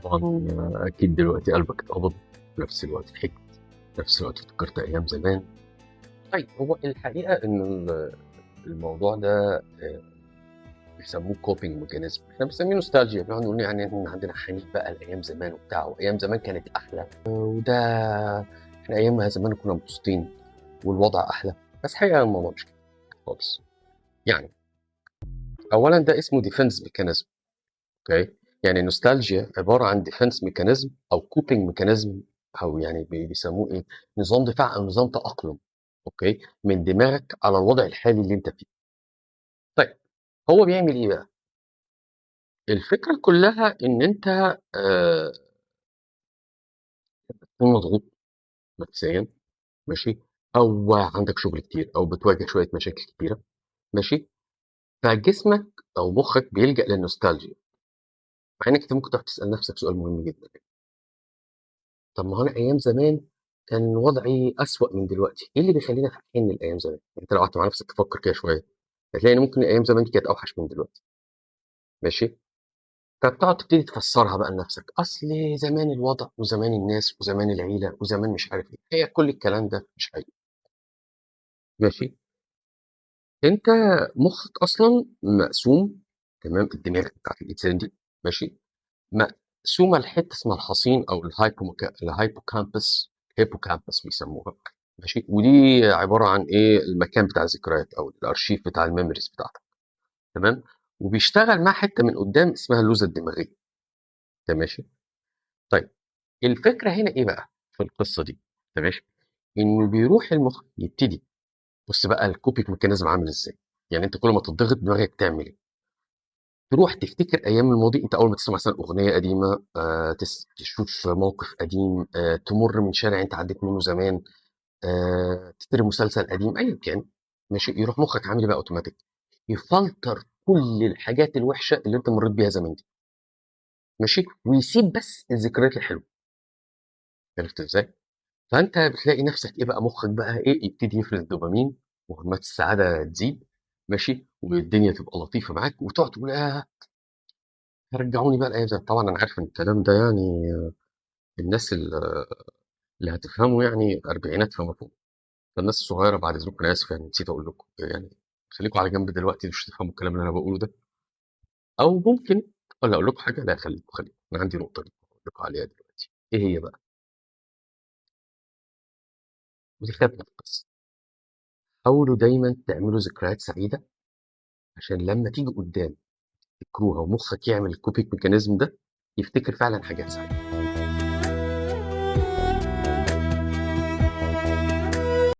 طبعا اكيد دلوقتي قلبك اتقبض، في نفس الوقت ضحكت، في نفس الوقت افتكرت ايام زمان. طيب هو الحقيقة ان الموضوع ده بيسموه coping mechanism، احنا بنسميه نوستالجيا، بنقعد نقول يعني ان عندنا حنين بقى لايام زمان وبتاع، وايام زمان كانت احلى، وده احنا ايامها زمان كنا مبسوطين والوضع احلى. بس حقيقة الموضوع مش كده خالص. يعني اولا ده اسمه defense mechanism، okay؟ يعني النوستالجيا عبارة عن defense mechanism او coping mechanism، او يعني بيسموه ايه، نظام دفاع او نظام تاقلم، okay، من دماغك على الوضع الحالي اللي انت فيه. طيب هو بيعمل ايه بقى؟ الفكرة كلها ان انت تكون مضغوط نفسيا، ماشي، او عندك شغل كتير، او بتواجه شوية مشاكل كتيرة، ماشي، فجسمك او مخك بيلجأ للنوستالجيا. مع انك انت ممكن تروح تسأل نفسك سؤال مهم جدا، طب ما هو انا ايام زمان كان وضعي اسوأ من دلوقتي، ايه اللي بيخلينا فاكرين الايام زمان؟ انت لو قعدت مع نفسك تفكر كده شوية هتلاقي ان ممكن ايام زمان دي كانت اوحش من دلوقتي، ماشي. فبتقعد تبتدي تفسرها بقى لنفسك، اصل زمان الوضع وزمان الناس وزمان العيلة وزمان مش عارف ايه، هي كل الكلام ده مش حقيقي، ماشي. انت مخك اصلا مقسوم، تمام، الدماغ بتاعت الانسان دي، ماشي، مقسومة لحته اسمها الحصين او ال hippocampus، hippocampus بيسموها، ماشي. ودي عبارة عن ايه؟ المكان بتاع الذكريات او الارشيف بتاع ال memories بتاعتك، تمام. وبيشتغل مع حتة من قدام اسمها اللوزه الدماغية، تمام، ماشي. طيب الفكرة هنا ايه بقى في القصة دي، تمام، ماشي؟ انه بيروح المخ يبتدي، بص بقى ال coping mechanism عامل ازاي. يعني انت كل ما تضغط دماغك تعمل ايه؟ تروح تفتكر ايام الماضي. انت اول ما تسمع مثلا اغنية قديمة، تشوف موقف قديم، تمر من شارع انت عديت منه زمان، تشتري مسلسل قديم، ايا كان، ماشي، يروح مخك عامل ايه بقى؟ اوتوماتيك يفلتر كل الحاجات الوحشة اللي انت مريت بيها زمان دي، ماشي، ويسيب بس الذكريات الحلوة. عرفت ازاي؟ فانت بتلاقي نفسك ايه بقى، مخك بقى ايه، يبتدي يفرز دوبامين وهرمونات السعادة تزيد، ماشي، والدنيا تبقى لطيفة معاك، وتقعد تقول رجعوني بقى الايام زمان. طبعا انا عارف ان الكلام ده يعني الناس اللي هتفهمه يعني اربعينات فما فوق، فالناس الصغيرة بعد اذنكم انا اسف يعني نسيت اقول لكم، يعني خليكم على جنب دلوقتي مش هتفهموا الكلام اللي انا بقوله ده، او ممكن ولا اقول لكم حاجة، لا خليكم انا عندي نقطة ليكم اقول لكم عليها دلوقتي. ايه هي بقى؟ ودي خدنا القصة. حاولوا دايما تعملوا ذكريات سعيدة عشان لما تيجي قدام تفتكروها ومخك يعمل ال coping mechanism ده يفتكر فعلا حاجات سعيدة.